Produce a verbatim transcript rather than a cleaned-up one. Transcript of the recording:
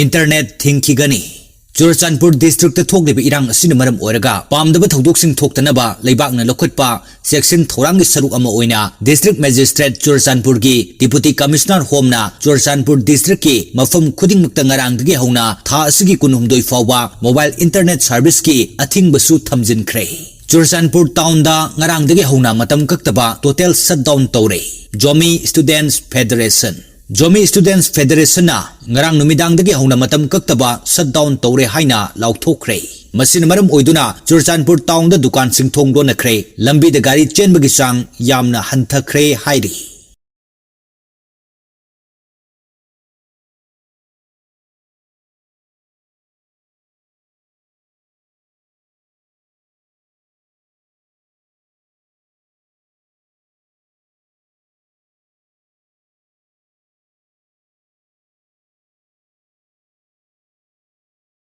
Internet ꯊꯤꯡꯈꯤꯒꯅꯤ꯫ Churachandpur district ꯊꯣꯛꯂꯤꯕ ꯏꯔꯥꯡ ꯑꯁꯤꯅ ꯃꯔꯝ ꯑꯣꯏꯔꯒ ꯄꯥꯝꯗꯕ ꯊꯧꯗꯣꯛꯁꯤꯡ ꯊꯣꯛꯇꯅꯕ ꯂꯩꯕꯥꯛꯅ ꯂꯧꯈꯠꯄ ꯆꯦꯛꯁꯤꯟ ꯊꯧꯔꯥꯡꯒꯤ ꯁꯔꯨꯛ ꯑꯃ ꯑꯣꯏꯅ ꯗꯤꯁꯇ꯭ꯔꯤꯛ ꯃꯦꯖꯤꯁꯇ꯭ꯔꯦꯠ ꯆꯨꯔꯆꯥꯟꯄꯨꯔꯒꯤ ꯗꯤꯄꯨꯇꯤ ꯀꯃꯤꯁꯅꯔ ꯍꯣꯝꯅ ꯆꯨꯔꯆꯥꯟꯄꯨꯔ ꯗꯤꯁꯇ꯭ꯔꯤꯛꯀꯤ ꯃꯐꯝ ꯈꯨꯗꯤꯡꯃꯛꯇ ꯉꯔꯥꯡꯗꯒꯤ ꯍꯧꯅ ꯊꯥ ꯑꯁꯤꯒꯤ ꯀꯨꯟꯍꯨꯝꯗꯣꯏ ꯐꯥꯎꯕ ꯃꯣꯕꯥꯏꯜ ꯏꯟꯇꯔꯅꯦꯠ ꯁꯔꯚꯤꯁꯀꯤ ꯑꯊꯤꯡꯕꯁꯨ ꯊꯝꯖꯤꯟꯈ꯭ꯔꯦ꯫ ꯆꯨꯔꯆꯥꯟꯄꯨꯔ ꯇꯥꯎꯟꯗ ꯉꯔꯥꯡꯗꯒꯤ ꯍꯧꯅ ꯃꯇꯝ ꯀꯛꯇꯕ ꯇꯣꯇꯦꯜ ꯁꯠꯗꯥꯎꯟ ꯇꯧꯔꯦ꯫ ꯖꯣꯃꯤ ꯁ꯭ꯇꯨꯗꯦꯟꯠꯁ ꯐꯦꯗꯔꯦꯁꯟ꯫ ꯖꯣꯃꯤ ꯁ꯭ꯇꯨꯗꯦꯟꯠꯁ ꯐꯦꯗꯔꯦꯁꯟꯅ ꯉꯔꯥꯡ ꯅꯨꯃꯤꯗꯥꯡꯗꯒꯤ ꯍꯧꯅ ꯃꯇꯝ ꯀꯛꯇꯕ ꯁꯠꯗꯥꯎꯟ ꯇꯧꯔꯦ ꯍꯥꯏꯅ ꯂꯥꯎꯊꯣꯛꯈ꯭ꯔꯦ꯫ ꯃꯁꯤꯅ ꯃꯔꯝ ꯑꯣꯏꯗꯨꯅ ꯆꯨꯔꯆꯥꯟꯄꯨꯔ ꯇꯥꯎꯟꯗ ꯗꯨꯀꯥꯟꯁꯤꯡ ꯊꯣꯡ ꯂꯣꯟꯅꯈ꯭ꯔꯦ, ꯂꯝꯕꯤꯗ ꯒꯥꯔꯤ ꯆꯦꯟꯕꯒꯤ ꯆꯥꯡ ꯌꯥꯝꯅ ꯍꯟꯊꯈ꯭ꯔꯦ ꯍꯥꯏꯔꯤ꯫